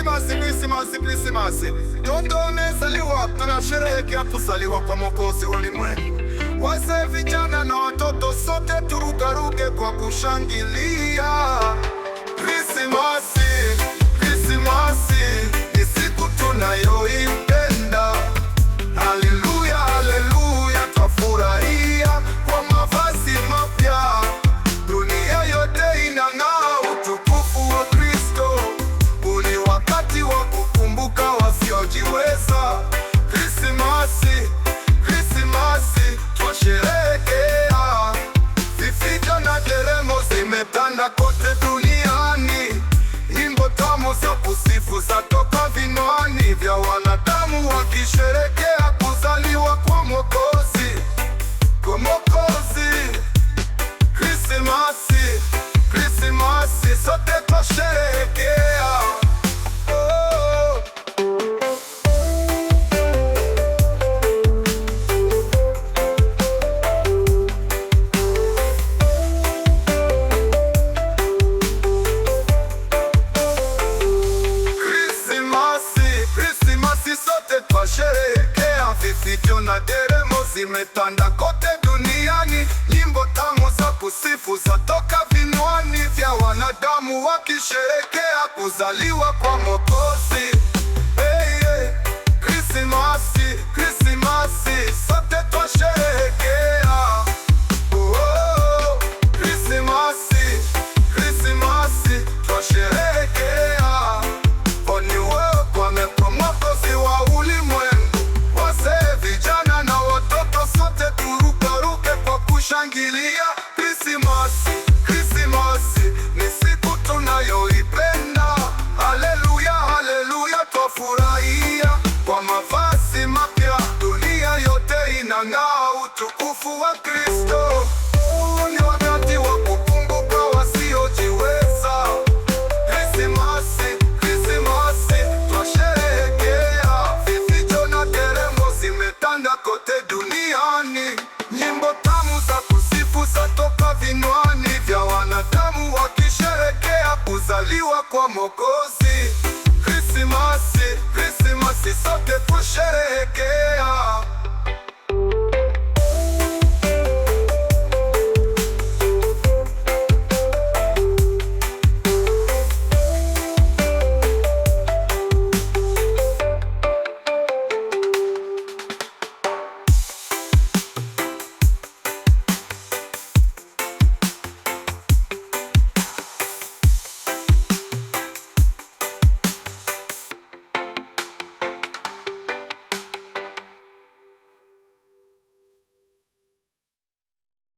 Krismasi, Krismasi, Krismasi, mtoto amezaliwa, tunasherehekea kuzaliwa kwa Mwokozi ulimwengu. Wazee, vijana na watoto, sote turukaruke kwa kushangilia. Krismasi, Krismasi ni siku tunayoipenda. Haleluya, haleluya, twafurahia kwa mavazi mapya. Dunia yote inang'aa utukufu wa Kristo. Huu ni wakati wa kukumbuka wasiojiweza. Krismasi, Krismasi, twasherehekea. Vifijo na nderemo zimetanda kote duniani. Nyimbo tamu za kusifu zatoka vinywani vya wanadamu wakisherekea kuzaliwa kwa Mwokozi, kwa Mwokozi. Krismasi, Krismasi, sote twasherehekea. Oh. Krismasi, Krismasi, sote twasherehekea. Vifijo na nderemo zimetanda kote duniani. Nyimbo tamu za kusifu zatoka vinywani vya wanadamu wakisherehekea kuzaliwa kwa Mwokozi. Hey, hey. Krismasi, Krismasi, sote twasherehekea. Oh, oh, oh. Krismasi, Krismasi, twasherehekea. Kwa Mwokozi wa ulimwengu. Wazee, vijana na watoto, sote turukaruke kwa kushangilia. Krismasi, Krismasi ni siku tunayoipenda. Haleluya, haleluya, twafurahia kwa mavazi mapya. Dunia yote inang'aa utukufu wa Kristo. Huu ni wakati wa kukumbuka wasiojiweza. Krismasi, Krismasi, twasherehekea. Vifijo na nderemo zimetanda kote duniani. Nyimbo tamu za kusifu zatoka vinywani vya wanadamu wakisherehekea kuzaliwa kwa Mwokozi. Krismasi, Krismasi, sote twasherehekea.